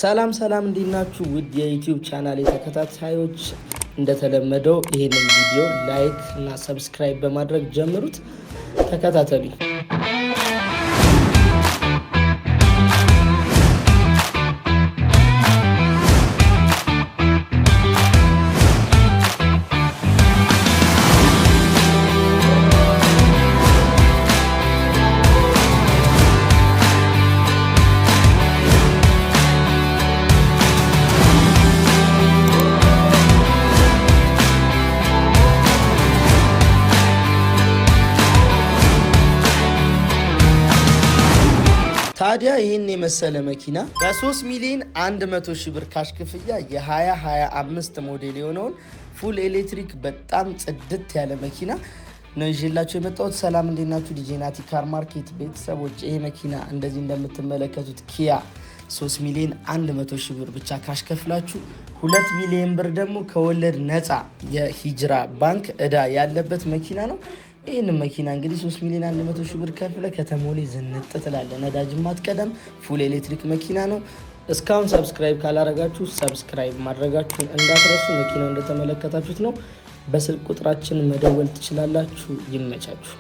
ሰላም ሰላም፣ እንዴት ናችሁ? ውድ የ YouTube channel ተከታታዮች፣ እንደተለመደው ይህንን ቪዲዮ like እና subscribe በማድረግ ጀምሩት። ተከታተሉኝ። ታዲያ ይህን የመሰለ መኪና በ3 ሚሊዮን 100 ሺህ ብር cash ክፍያ የ2025 ሞዴል የሆነውን full electric በጣም ጽድት ያለ መኪና ነው ይዤላችሁ የመጣሁት። ሰላም፣ እንዴት ናችሁ? ዲጄ ናቲ Car Market ቤተሰቦች፣ ይሄ መኪና እንደዚህ እንደምትመለከቱት ኪያ 3 ሚሊዮን 100 ሺህ ብር ብቻ cash ከፍላችሁ 2 ሚሊዮን ብር ደግሞ ከወለድ ነፃ የሂጅራ ባንክ እዳ ያለበት መኪና ነው። ይህንን መኪና እንግዲህ 3 ሚሊዮን 100 ሺህ ብር ከፍለ ከተማው ላይ ዝንጥ ትላለ። ነዳጅ ማትቀደም full electric መኪና ነው። እስካሁን subscribe ካላረጋችሁ subscribe ማድረጋችሁን እንዳትረሱ። መኪናው እንደተመለከታችሁት ነው። በስልክ ቁጥራችን መደወል ትችላላችሁ። ይመቻችሁ።